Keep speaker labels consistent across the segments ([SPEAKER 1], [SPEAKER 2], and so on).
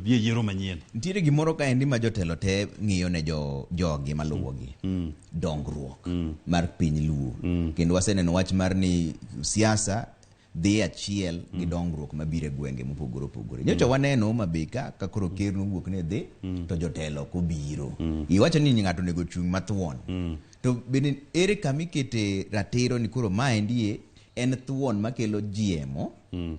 [SPEAKER 1] Dhi e yiero manyien.
[SPEAKER 2] Nitiere gimoro kaendi ma jotelo te ng'iyo ne jo jogi maluwogi. Dongruok mar piny Luo. Kendo waseneno wach mar ni siasa dhi achiel gi dongruok mabiro e gwenge mopogore opogore. Nyocha waneno Homa Bay ka koro ker nowuok ne dhi to jotelo ok obiro. Iwacho ni ng'ato onego ochung' mathuon. To bende ere kama ikete ratiro ni koro maendi en thuon makelo jiemo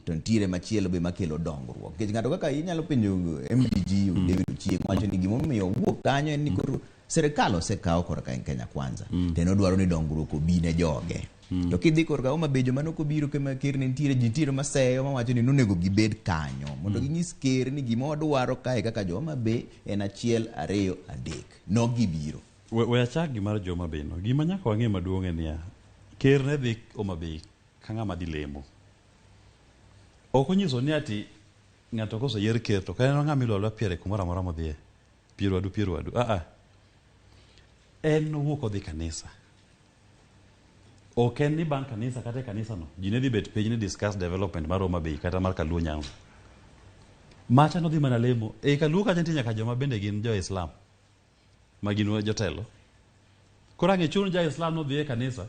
[SPEAKER 2] to nitiere machielo be makelo dongruok. Nikech ng'ato kaka inyalo penjo MDG David Ochieng wacho ni gimomiyo owuok kanyo en ni koro sirikal osekawo korka en Kenya Kwanza to en odwaro ni dongruok obi ne joge. To kidhi korka Homa Bay joma nok obiro kama ker ne nitiere ji nitiere maseyo mawacho ni nonego gibed kanyo mondo ginyis ker ni gima wadwaro kae kaka jo Homa Bay en achiel ariyo adek. Nok gibiro.
[SPEAKER 1] We achak gi mar jo Homa Bay no. Gima nyaka wang'e maduong' en niya, ker ne dhi Homa Bay ka ng'ama dhi lemo. Ok onyiso ni ati ng'ato koseyier ker to ka en ng'ama iluwo aluwa piere kumoro amora modhiye. Pier wadu pier wadu. Ah ah. En nowuok odhi kanisa. Ok en ni bang' kanisa kata e kanisa no ji ne dhi bet piny ni discuss development mar Homa Bay kata mar Kaluo Nyanza. Macha nodhi mana lemo. E Kaluo kacha nitie nyaka joma bende gin jo Islam ma gin jotelo. Koro ang' ichun ja Islam nodhi e kanisa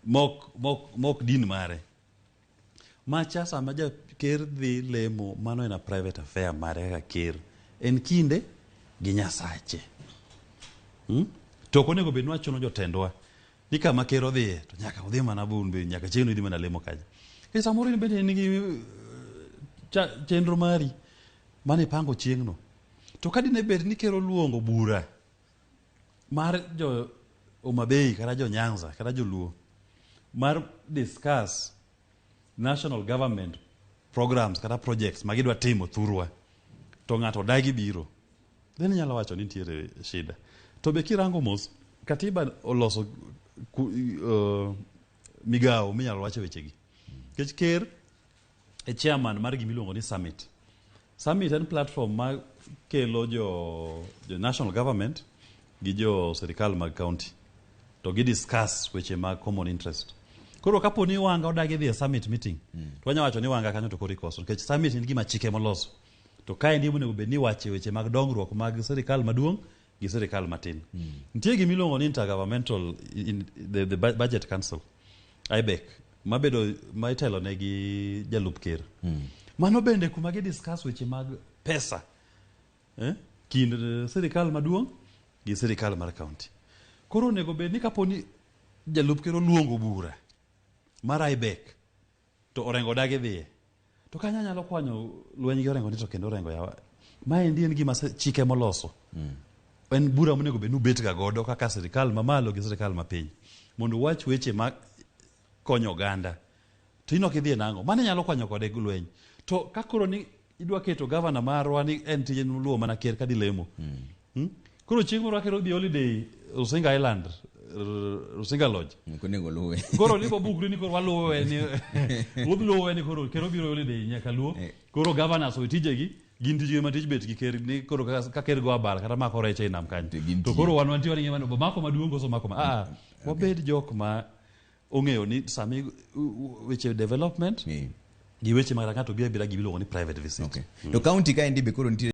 [SPEAKER 1] mok din mare. Macha sama ja ker dhi lemo mano en a private affair mare kaka ker. En kinde gi Nyasache. To ok onego bed ni wachuno jotendwa ni kama ker odhiye to nyaka udhi mana bun be nyaka chieng' idhi mana lemo kanyo. E samoro in bende in gi chenro mari mane ipango chieng'no. To ka dine bed ni ker oluongo bura mar jo Homa Bay kata jo Nyanza kata joluo mar discuss national government programs kata projects ma gidwa timo thurwa to ng'ato odagi biro then inyalo wacho ni nitiere shida. To be kirango mos katiba oloso migawo minyalo wache wechegi. Nikech ker e chairman mar gima iluongo ni summit. Summit en platform ma kelo jo national government gi jo sirikal mag county to gi discuss weche mag common interest. Koro kapo ni Wanga odagi dhi e summit meeting to wanya wacho ni Wanga kanyo to koro ikoso nikech summit en gima chike moloso. To kaendi onego bed ni iwache weche mag dongruok mag sirikal maduong' gi sirikal matin. Nitie gima iluongo ni intergovernmental the budget council IBEC mabedo ma itelo ne gi jalup ker. Mano bende kuma gi discuss weche mag pesa kind sirikal maduong' gi sirikal mar county. Koro onego bed ni kapo ni jalup ker oluongo bura mar IBEC to Orengo odagi dhiye to kanyo anyalo kwanyo lweny gi Orengo ni to kendo Orengo yawa maendi en gima chike moloso. En bura monego bed ni ubet ga godo kaka sirikal mamalo gi sirikal mapiny mondo uwach weche ma konyo oganda. To in ok idhiye nang'o? Mano inyalo kwanyo kode lweny. To ka koro ni idwa keto gavana marwa ni en tije luwo mana ker kadhi lemo. Koro chieng' moro ker odhi holiday Rusinga Island, Rusinga Lodge.
[SPEAKER 2] Ok onego luwe.
[SPEAKER 1] Koro ni bobukre ni koro waluwe ni udhi luwe ni koro ker obiro holiday nyaka luo. Koro governors owe tijegi gin tijgi ma tich bet gi ker ni koro ka ker go abal kata mako rech ei nam kanyo.
[SPEAKER 2] To
[SPEAKER 1] To koro wan wantie waning'e mano mako maduong' koso mako ma wabed jok ma ong'eyo ni sami weche development gi weche mag ng'ato biro abira gimiluongo ni private visit.
[SPEAKER 2] To county kaendi be koro nitie